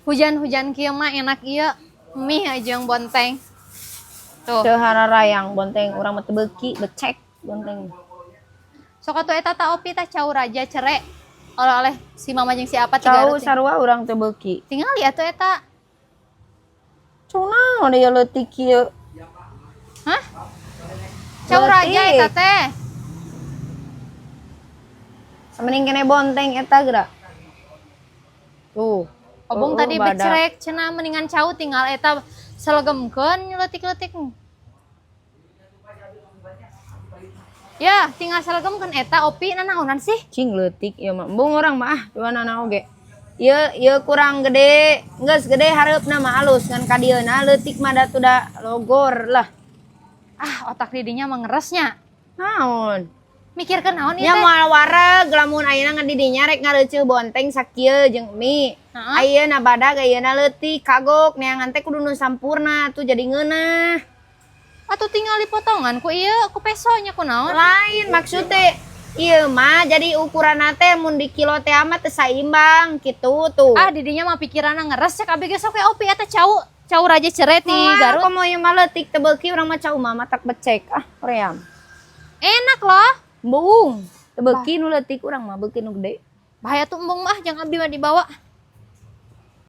Hujan-hujan kieu mah enak ieu. Mie aja yang bonteng. Tuh. Teu hararayang bonteng urang mah teu beuki, becek bonteng. Sok atuh eta ta Opi tah cau raja cere. Oleh-oleh si mama jeung si apa ti Cau Garut. Sarua urang teu beuki. Tinggal lihat tuh eta. Cau naon ieu leutik kieu? Hah? Cau raja Leutik. Eta teh. Samending kene bonteng eta geura. Tuh. Obong Oh, tadi badak. Becerek cenah mendingan cau tinggal eta selegemkeun leutik-leutik. Ya, tinggal selegemkeun eta Opi nanaonan sih? Cing leutik ieu mah. Embung urang mah ah, dua nana oge. Ieu ieu kurang gede, geus gede hareupna mah alus ngan ka dieuna leutik mah da tuh da logor lah. Ah, otak didinya mah ngeresnya. Naon? Mikirkeun naon ieu Nya teh? Moal wareg lamun ayeuna ngan di dinya rek ngareuceuh bonteng sakieu jeung mie. Heeh. Ayeuna badag ayeuna leutik kagok neangan teh kudu nu sampurna tuh jadi ngeunah. Atuh tinggal dipotongan ku ieu ku pesonya ku naon? Lain maksud teh ieu mah jadi ukuran teh mun di kilo teh mah teu saimbang kitu tuh. Ah, didinya mah pikiranna ngeres cek abi ge sok we Opi eta cau cau raja cere ti Garut. Komo ieu mah leutik teu beuki urang mah cau mah matak becek ah hoream. Enak loh. Embung, teu beuki nu leutik urang mah beuki nu gede. Bahaya tuh embung mah jangan abi mah dibawa.